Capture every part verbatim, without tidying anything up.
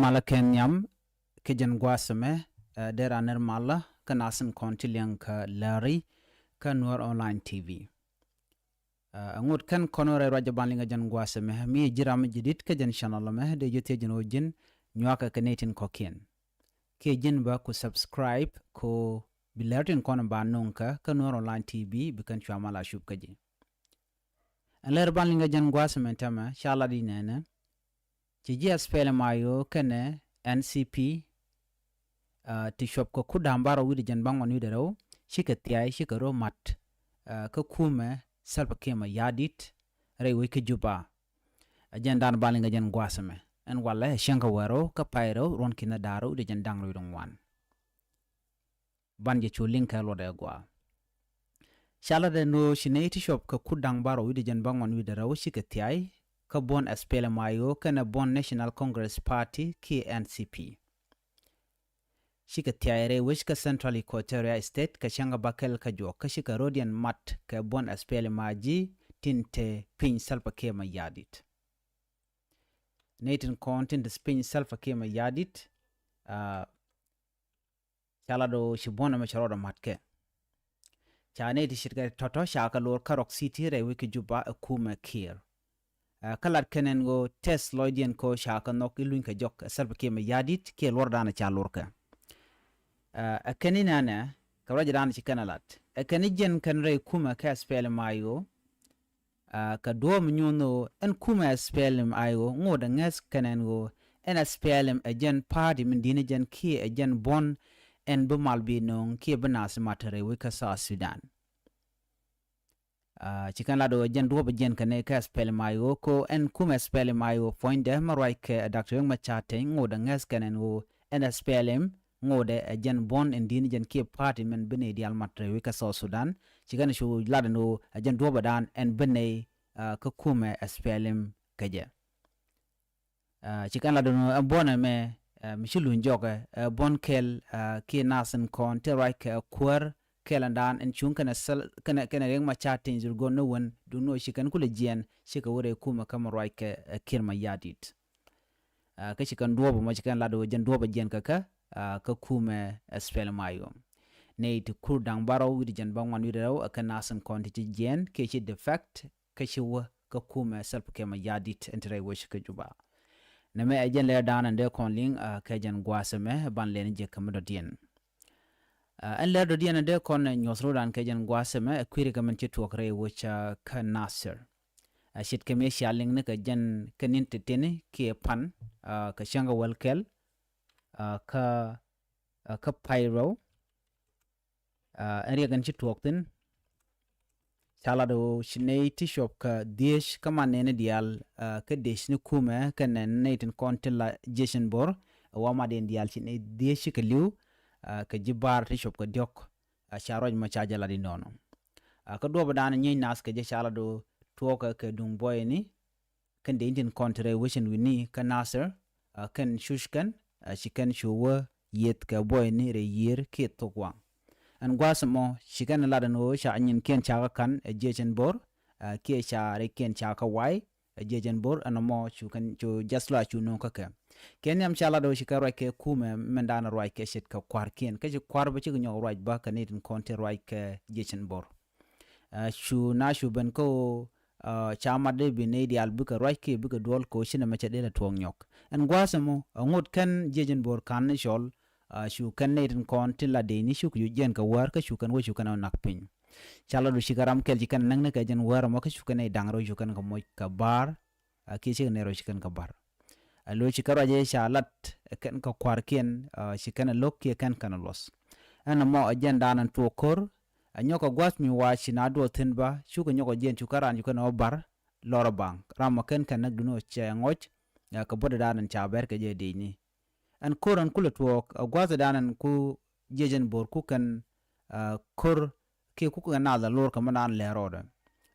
Malä kɛn nhiam kɛ jɛn gua̱a̱th ɛmɛ, ɛ, dee raan nɛr malä kä nath tin kɔ̱ŋ ti liɛŋ kä lääri kä Nuer Online T V. Ɛ, ŋot kɛn kɔn rɛy ruac ɛ ban liŋ ɛ jɛn gua̱a̱th ɛmɛ, mi ji̱n ram mi ji̱ di̱t kä jɛn channel ɛmɛ, dee ji̱ thiec jɛn ɣöö ji̱n nyuakɛ kɛ nɛy tin kɔ̱kiɛn. Kiɛ ji̱n bä ku subscribe kɛ ɣöö bi lär tin kɔ̱ŋ ba nööŋ kä, kä Nuer Online T V, bi kɛn cua mal a cup kä ji̱. Ɛn lär ban liŋ ɛ jɛn gua̱a̱th ɛmɛ täämɛ, ca lat i̱ nɛnɛ, ci ji̱ SPLM IO kɛnɛ N C P, ɛ, ti cuɔp kɛ kur da̱ŋ bärɔw wi̱cdɛ jiɛn bäŋuan wi̱cdɛ rɛw, cikɛ thia̱y, cikɛ rɔ̱ ma̱t, ɛ, kä kumɛ Salva Kiir Mayardit rɛy wec kä Juba. Ɛ jɛn dan ban liŋ ɛ jɛn gua̱a̱th ɛmɛ. Ɛn walɛ ɛ cäŋ kä wäl rɛw kä pay rɛw ruɔ̱n ki̱n da̱ŋ rɛw wi̱cdɛ jiɛn da̱ŋ rɛw wi̱cdɛ ŋuan. Ban jɛ cu liŋ kɛ luɔt ɛ gɔaa. Ca lat ɛn ɣöö ci nɛy ti cuɔp kɛ kur da̱ŋ bärɔw wi̱cdɛ jiɛn bäŋuan wi̱cdɛ rɛw cikɛ thia̱y kä buɔ̱n SPLM IO kɛnɛ buɔ̱n National Congress Party kiɛ N C P. Cikɛ thia̱y rɛy wec kä Central Equatoria State kɛ cäŋ kä bäkɛl kä juɔk, kä cikɛ rɔ̱diɛn ma̱t kɛ buɔ̱n SPLM IG tin te piny Salva Kiir Mayardit. Nɛy tin kɔ̱ŋ tin te piny Salva Kiir Mayardit, ɛ, ca lat ɣöö ci buɔ̱n ɛmɛ cɛ rɔɔdɛ ma̱t kɛ. Ca nɛy ti ce̱tkɛ tɔ̱tɔ̱ ca kɛ lor kä Rock City rɛy wec kä Juba ɛ kumɛ Kiir. Ɛ, kä lat kɛn ɛn ɣöö tɛth lɔcdiɛn kä ɣöö ca kɛ nhɔk i̱ luny kɛ jɔk ɛ Salva Kiir Mayardit kiɛ luɔrdan ca lor kɛ. Ɛ, ɛ kɛn i̱ nɛnɛ, kɛ ruacdan ci kɛn ɛ lat. Ɛ kɛn i̱ jiɛn kɛn rɛy kumɛ kä SPLM IO, ɛ, kɛ duɔ̱ɔ̱p mi nyuɔ̱n ɣöö ɛn kumɛ SPLM IO ŋotdɛ ŋäth kɛn ɛn ɣöö ɛn SPLM ɛ jɛn party min di̱t ni jɛn kiɛ ɛ jɛn buɔ̱n ɛn bi mal bi nööŋ kiɛ bi nath ma̱t rɛy wec kä South Sudan. Ɛ, ci kɛn lat ɣöö ɛ jɛn duɔ̱ɔ̱p ɛ jiɛn kɛn ɛ kä SPLM IO, kɛ ɣöö ɛn kumɛ SPLM IO puɔ̱nydɛ mi ruac kɛ Doctor Riek Machar Teny ŋotdɛ ŋäth kɛn ɛn ɣöö ɛn SPLM ŋotdɛ ɛ jɛn buɔ̱n ɛn di̱t ni jɛn kiɛ party min bi nɛy diaal ma̱t rɛy wec kä South Sudan. Ci kɛn cu lat ɛn ɣöö ɛ jɛn duɔ̱ɔ̱pdan ɛn bi nɛy, ɛ, kä kumɛ SPLM kɛ jɛ. Ɛ, ci kɛn lat ɛn ɣöö ɛ buɔ̱n ɛmɛ, ɛ, mi ci luny jɔkɛ, ɛ, buɔ̱n kɛl, ɛ, kiɛ nath tin kɔ̱ŋ ti ruac kɛ kuäär kɛl ɛn dan ɛn cuŋ kɛnɛ Sal-, kɛnɛ, kɛnɛ Riek Machar Teny Dhurgon ni wen, duŋ ni ɣöö ci kɛn kulɛ jiɛɛn, cikɛ wä rɛy kumɛ kä mi ruac kɛ, ɛ, Kiir Mayardit. Ɛ, kä ci kɛn duɔ̱ɔ̱p ɛmɔ ci kɛn lat ɣöö jɛn duɔ̱ɔ̱p ɛ jiɛn kɛ kä, ɛ, kä kumɛ SPLM IO. Nɛy ti kur da̱ŋ bärɔw wi̱cdɛ jiɛn bäŋuan wi̱cdɛ rɛw ɛ kɛn nath tin kɔ̱ŋ ti ci jiɛɛn kiɛ ci defect kä ci wä kä kumɛ Salva Kiir Mayardit ɛn te rɛy wec kä Juba. Nɛmɛ ɛ jɛn lärdan ɛn dee kɔn liŋ, ɛ, kɛ jɛn gua̱a̱th ɛmɛ, ban lɛn jɛ kɛ mi dɔ̱diɛn. Ɛ, ɛn lär dɔ̱diɛn ɛn dee kɔn, ɛ, nyuɔ̱th rɔ̱dan kɛ jɛn gua̱a̱th ɛmɛ, ɛ kui̱ri kɛ min ci tuɔɔk rɛy wec, ɛ, kä Nasir. Ɛ, ce̱tkɛ mi cia liŋ ni kɛ jɛn kɛ ni̱n ti̱ti̱ni kiɛ pan, ɛ, kɛ cäŋ kä wäl kɛl, ɛ, kä, ɛ, kä pay rɛw, ɛ, ɛn riɛk ɛn ci tuɔɔk thi̱n. Ca lat ɣöö ci nɛy ti cuɔp kɛ dhieec kä man nɛɛni diaal, ɛ, kä dhieec ni kumɛ kɛnɛ nɛy tin kɔ̱ŋ ti la jiecin bo̱r, ɛ, wa mat in diaal ci nɛy dhieec cikɛ li̱w, ɛ, kɛ ji̱ baar ti cuɔp kɛ diɔ̱k, ɛ, ca ruac mɔ ca jɛ lat inɔnɔ. Ɛ, kä duɔ̱ɔ̱pdan nyiec nath kɛ jɛ ca lat ɣöö tuɔɔkɛ kɛ duŋ buɔyni, kɛn dee in tin kɔ̱ŋ ti rɛy wecin wi̱ni kä Nasir, ɛ, kɛn cuc kɛn, ɛ, ci kɛn cu wä yieth kɛ buɔyni rɛy yiër kiɛ thok waŋ. Ɛn gua̱a̱th ɛmɔ ci kɛn lat ɛn ɣöö ca nyinkiɛn ca kɛ ka̱n ɛ jiecin bo̱r, ɛ, kiɛ ca rɛykiɛn ca kɛ way ɛ jiecin bo̱r, ɛn ɛmɔ cu kɛn cu jath lɔaac cu nööŋ kä kɛ. Kɛ nhiam ca lat ɣöö ci kɛ ruac kɛ kumɛ min dan ruac kɛ ce̱tkɛ kua̱rkiɛn, kä ci kua̱r bä cikɛ nyɔk ruac bä kɛ nɛy tin kɔ̱ŋ ti ruac kɛ jiecin bo̱r. Ɛ, cu na cu ben kä ɣöö, ɛ, ca mat dee bi nɛy diaal bikɛ ruac kiɛ bikɛ duɔl kɛ ɣöö ci nɛmɛ cɛ dee lɛ tuɔɔk nyɔk. Ɛn gua̱a̱th ɛmɔ, ɛ, ŋot kɛn jiecin bo̱r ka̱n ni cɔl, ɛ, cu kɛn nɛy tin kɔ̱ŋ tin la dee ni cuk cu jiɛn kɛ wäär kä cu kɛn wä cu kɛn ɛ nak piny. Ca la du cikɛ ram kɛl ci kɛn ɛ näk ni kɛ jɛn wäär ɛmɔ kä cu kɛn nɛy da̱ŋ rɛw cu kɛn kɛ moc kɛ ba̱a̱r, ɛ, kiɛ cikɛ nɛy rɛw ci kɛn kɛ ba̱r. Ɛ, lo̱c ci kɛn ruac ɛ ca lat, ɛ, kɛn kɛ kua̱rkiɛn, ɛ, ci kɛn ɛ lo̱k kiɛ kɛn kɛn ɛ luɔth. Ɛn ɛmɔ ɛ jɛn dan ɛn tuɔɔk ko̱r, ɛ nyɔk kɛ gua̱th mi wa ci na duɔth thi̱n bä, cukɛ nyɔk ɛ jiɛn cu kɛn raan cu kɛn ɛ wä ba̱r, lɔr ɛ baŋ. Ram mɔ kɛn kɛn näk duŋni ɣöö cɛ ŋɔc, ɛ, kɛ buɔ̱tdɛ dan ɛn ca bɛr kɛ jɛ dicni. Ɛn ko̱r ɛn kulɛ tuɔɔk, ɛ gua̱th ɛ dan ɛn ku jiecin bo̱r ku kɛn, ɛ, ko̱r kiɛ kukɛ naath la lor kɛ mi naan lɛr rɔɔdɛ.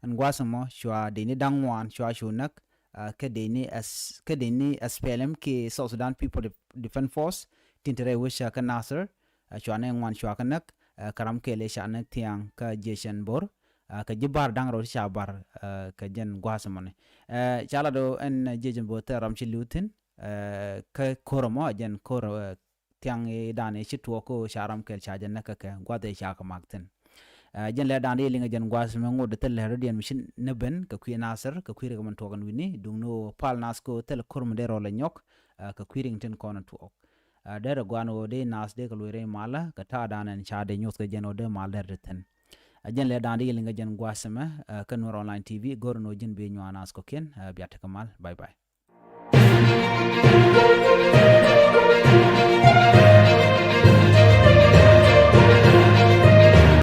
Ɛn gua̱a̱th ɛmɔ cua dec ni da̱ŋ ŋuan cua cu näk, ɛ, kä dec ni S-, kä dec ni S P L M kiɛ South Sudan People Def-, Defense Force tin te rɛy wec kä Nasir, ɛ, cua ni ŋuan cua kä näk, ɛ, kä ram kɛl ɛ ca näk thiaŋ kä jiecin bo̱r, ɛ, kä ji̱ ba̱r da̱ŋ rɛw ti ca ba̱r, ɛ, kä jɛn gua̱a̱th ɛmɔni. Ɛ, ca lat ɣöö ɛn jiecin bo̱r thil ram ci li̱w thi̱n, Kä ko̱r ɛmɔ jɛn ko̱r thiaŋ i̱ dan i̱ ci tuɔɔk kä ca ram kɛl ca jɛ näk kä kɛ gua̱th i̱ ca kɛ mak thi̱n. Jɛn lɛ dan i̱ liŋ jɛn gua̱th mɛ ŋot thil lɛ rɔ̱diɛn mi ci ni ben kɛ kui̱ Nasir kɛ kui̱ rik min tuɔɔk in wi̱ni duŋ ni ɣöö pal nath kä thil ko̱r mi dee rɔl ɛ nyɔk kɛ kui̱ rik tin kɔn tuɔɔk. Derɛ gua̱n ɣöö dee nath dee kɛ luɔc rɛy malä kɛ ta̱a̱ dan ɛn ca dee nyoth kɛ jɛn ɣöö dee mal derɛ ti thi̱n. Jɛn lɛ dan i̱ liŋ jɛn gua̱th mɛ kä Nuer Online T V go̱r ni ɣöö ji̱n bi nyuan nath kɔ̱kiɛn. Bia tekɛ mal. Bye bye.